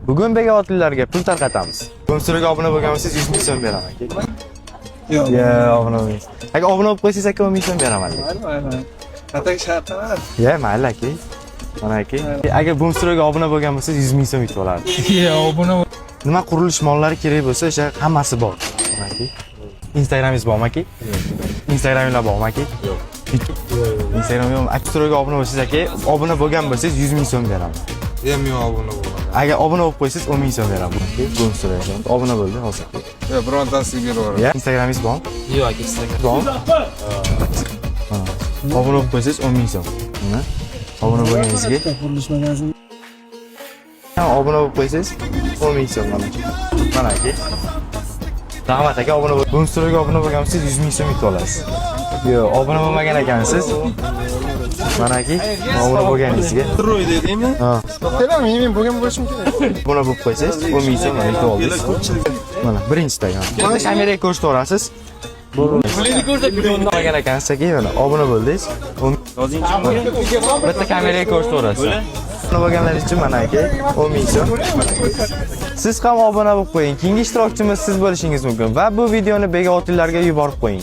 Bugun bekobodliklarga pul tarqatamiz. Boomstroyga obuna bo'lgan bo'lsangiz, 100 ming so'm beraman, aka. Yo'q. Yo, obuna bo'lmaysiz. Agar obuna bo'lib qo'ysangiz, aka, 10 ming so'm beraman lekin. Mayli, mayli. Atak shart emas. Ya, mayli, aka. Mana, aka. Agar Boomstroyga obuna bo'lgan bo'lsangiz, 100 ming so'm yutib olardi. Yo, obuna. Nima qurilish mollari kerak bo'lsa, o'sha hammasi bor. Mana, aka. Instagramingiz bormi, aka? Instagraminglar bormi, aka? Yo'q. Instagram yo'qmi? Boomstroyga obuna bo'lsangiz, aka, obuna bo'lgan bo'lsangiz, 100 ming so'm beraman. Ham yo'q, obuna bo'lmagan. Agar obuna bo'lib qo'ysangiz, 10 ming so'm beraman. Boomstroyga obuna bo'ldi hozir. Yo'q, birontasiga berib yuboraman. Ya, Instagramingiz bormi? Yo'q, aka, Instagram. Bormi? Mana. Obuna bo'lib qo'ysangiz, 10 ming so'm. Mana. Obuna bo'lganingizga Qurilish magazin. Obuna bo'lib qo'ysangiz, 10 ming so'm, mana. Mana, aka. Rahmat, aka, obuna bo'l. Boomstroyga obuna bo'lgan bo'lsangiz, 100 ming so'm yutib olasiz. Yo'q, obuna bo'lmagan ekansiz. Mana, aka, obuna bo'lganingizga. Troy dedingmi? Ha. To'xtanglar, men bo'lgan bo'lishim kerak. Obuna bo'lib qo'ysangiz, 10 ming so'm, mana, yutib oldingiz. Mana, birinchida. Mana, kameraga ko'rsataverasiz. Pulini ko'rsat. Bo'lmagan ekansiz, aka, mana, obuna bo'ldingiz. Bitta kameraga ko'rsataverasiz. Obuna bo'lganlar uchun, mana, aka, 10 ming so'm. Siz ham obuna bo'lib qo'ying. Keyingi ishtirokchimiz siz bo'lishingiz mumkin va bu videoni bekobodliklarga yuborib qo'ying.